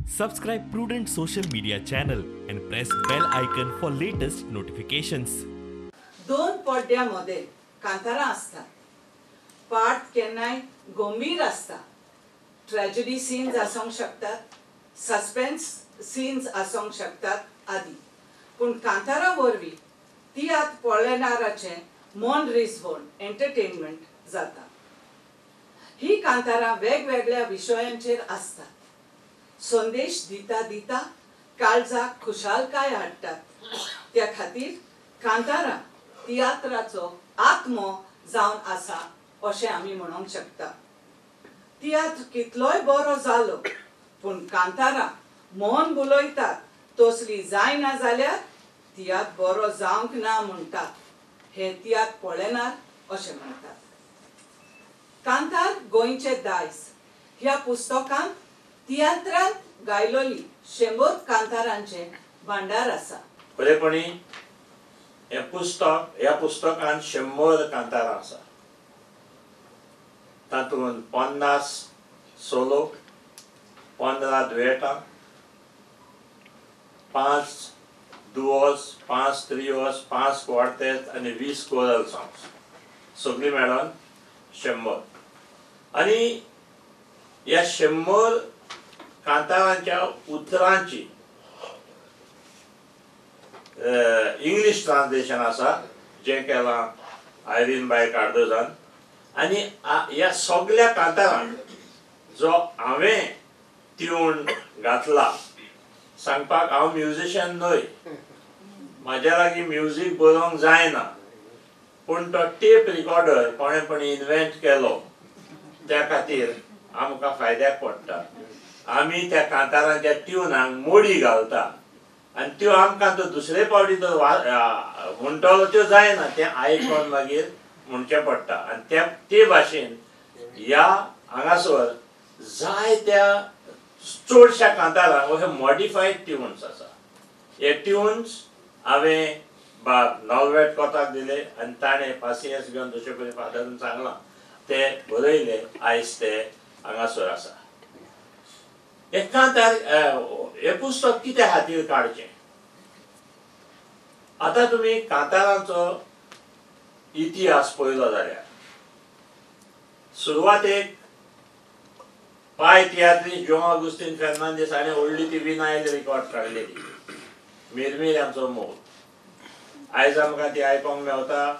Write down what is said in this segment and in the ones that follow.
Subscribe Prudent social media channel and press bell icon for latest notifications. दोन पड्ड्या मध्ये कांतारां आसतात. पार्ट केन्नाय गंभीर आसता, ट्रॅजेडी सीन्स आसूंक शकतात, सस्पेन्स सीन्स आसूंक शकतात आदी. पूण कांतारां वरवीं तियात्र पळयणाराचें मन रिजवण एंटरटेनमेंट जाता. ही कांतारां वेगवेगळ्या विशयांचेर आसतात. संदेश दिता दिता काळजाक खुशालकाय हाडटात. त्या खातीर कांतारां तियात्राचो आत्मो जावन आसा अशें आमी म्हणूंक शकता. तियात्र कितलोय बरो जालो पूण कांतारां मन बुलयतात तसली जायना जाल्यार तियात्र बरो जावंक ना म्हणटात. हे तियात्र पळयनात अशें म्हणटात. कांतार गोंयचे दायज ह्या पुस्तकांत तियात्रांत गायलोली 100 कांतारांचें भांडार आसा. खरेपणी हें पुस्तक, ह्या पुस्तकांत 100 कांतारां आसा. तातूंत 50 सोलो, 15 दुयेटां, 5 दुओस, 5 त्रियोस, 5 क्वार्टेत आनी 20 कोरल सॉंग्स, सगळीं मेळोन 100. आनी ह्या 100 कांतारांच्या उतरांची इंग्लीश ट्रान्सलेशन आसा जें केलां आयरीन बाय कार्दोजान. आनी ह्या सगळ्या कांतारांक जो हांवें ट्यून घातला, सांगपाक हांव म्युजिशियन न्हय, म्हाज्या लागीं म्युजीक बरोवंक जायना, पूण तो टेप रिकॉर्डर कोणें इन्व्हेंट केलो त्या खातीर आमकां फायद्याक पडटा. आमी त्या कांतारांच्या ट्युनाक मोडी घालता आनी त्यो आमकां तो दुसरे फावटी तो म्हणटलो त्यो जायना, तें आयकोन मागीर म्हणचें पडटा. आनी ते भाशेन ह्या हांगासर जायत्या चडश्या कांतारांक अशे मॉडिफायड ट्युन्स आसा. हे ट्युन्स हांवें बाब नॉलवेट कोताक दिले आनी ताणें पासियेंस घेवन जशें पळय फादरान सांगलां ते बरयले, आयज ते हांगासर आसा. हे कांतार हें पुस्तक कित्या खातीर काडचें? आतां तुमी कांतारांचो इतिहास पळयलो जाल्यार सुरवातेक पाय तियात्रीस जोंव आगुस्तीन फेर्नांदीस हाणें व्हडली ती विनायल रिकॉर्ड काडलेली मिरमिऱ्यांचो मोग. आयज आमकां ती आयकोंक मेवता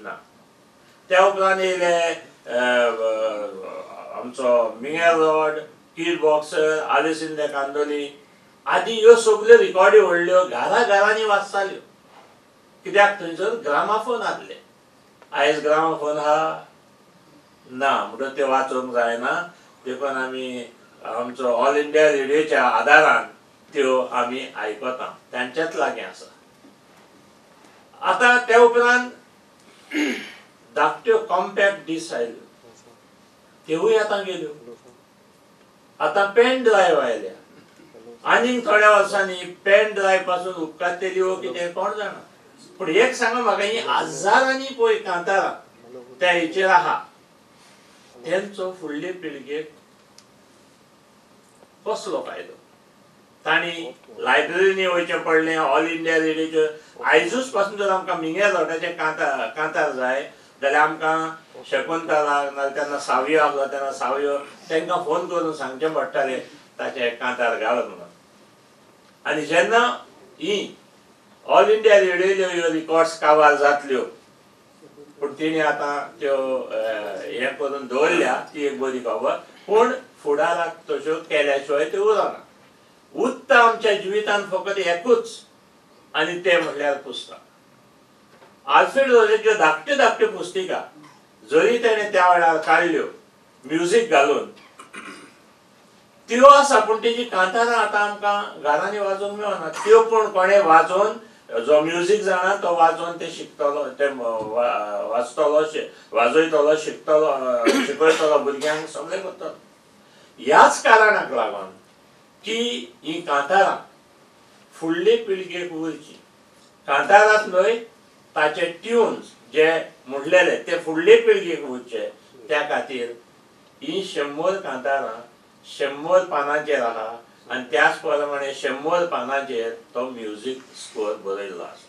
ना. त्या उपरांत येयले आमचो मिंगेल रॉड, कीर बॉक्सर, आलिसिंदे कांदोली आदी ह्यो सगल्यो रिकॉर्डी व्हडल्यो घरा घरांनी वाजताल्यो. कित्याक थंयसर ग्रामाफोन आसले. आयज ग्रामाफोन आहा ना, म्हणटच ते वाचोवंक जायना, देखून आमी आमचो ऑल इंडिया रेडियोच्या आदारान त्यो आमी आयकता, तांच्याच लागीं आसा. आतां त्या उपरांत धाकट्यो कॉम्पॅक्ट डीस आयल्यो, त्योवूय आतां गेल्यो. आतां पेन ड्रायव्ह आयल्या. आनीक थोड्या वर्सांनी पेन ड्रायव्ह पासून उपकारतली वो कितें कोण जाणा. पूण एक सांगा म्हाका, ही हजारांनी पळय कांतारां त्या हेचेर आहा, तेंचो फुडले पिळगेक कसलो फायदो? तांणी लायब्ररींनी वयचें पडलें, ऑल इंडिया रेडियोचेर. आयजूच पासून जर आमकां मिंगेल रोडाचें कांतार जाय जाल्यार आमकां शकुंतलाक नाजाल्यार तेन्ना सावयो आसलो तेन्ना सावयो तांकां फोन करून सांगचें पडटालें ताचें कांतार घाल म्हणून. आनी जेन्ना ही ऑल इंडिया रेडियोच्यो ह्यो रिकॉर्ड्स काबार जातल्यो, पूण तिणें आतां त्यो हें करून दवरल्या, ती एक बरी खबर. पूण फुडाराक तश्यो केल्या शिवाय त्यो उरना. उत्ता आमच्या जिवितांत फकत एकूच, आनी तें म्हणल्यार पुस्तक. आल्फ्रेड रोजेच्यो धाकट्यो धाकट्यो पुस्तिका जरी तेणें त्या वेळार काडल्यो म्युजीक घालून त्यो आसा, पूण तेजी कांतारां आतां आमकां घरांनी वाजोवंक मेळना. त्यो पूण कोणें वाजोवन, जो म्युजीक जाणा तो वाजोवन ते शिकतलो, ते वाचतलो, वाजयतलो, शिकतलो, शिकयतलो भुरग्यांक, सगळें करतलो. ह्याच कारणाक लागून की ही कांतारां फुडले पिळगेक उरची. कांतारांच न्हय, ताचे ट्युन्स जे म्हणलेले ते फुडले पिळगेक उरचे, त्या खातीर ही 100 कांतारां 100 पानांचेर आहा आनी त्याच प्रमाणे 100 पानांचेर तो म्युजीक स्कोर बरयल्लो आसा.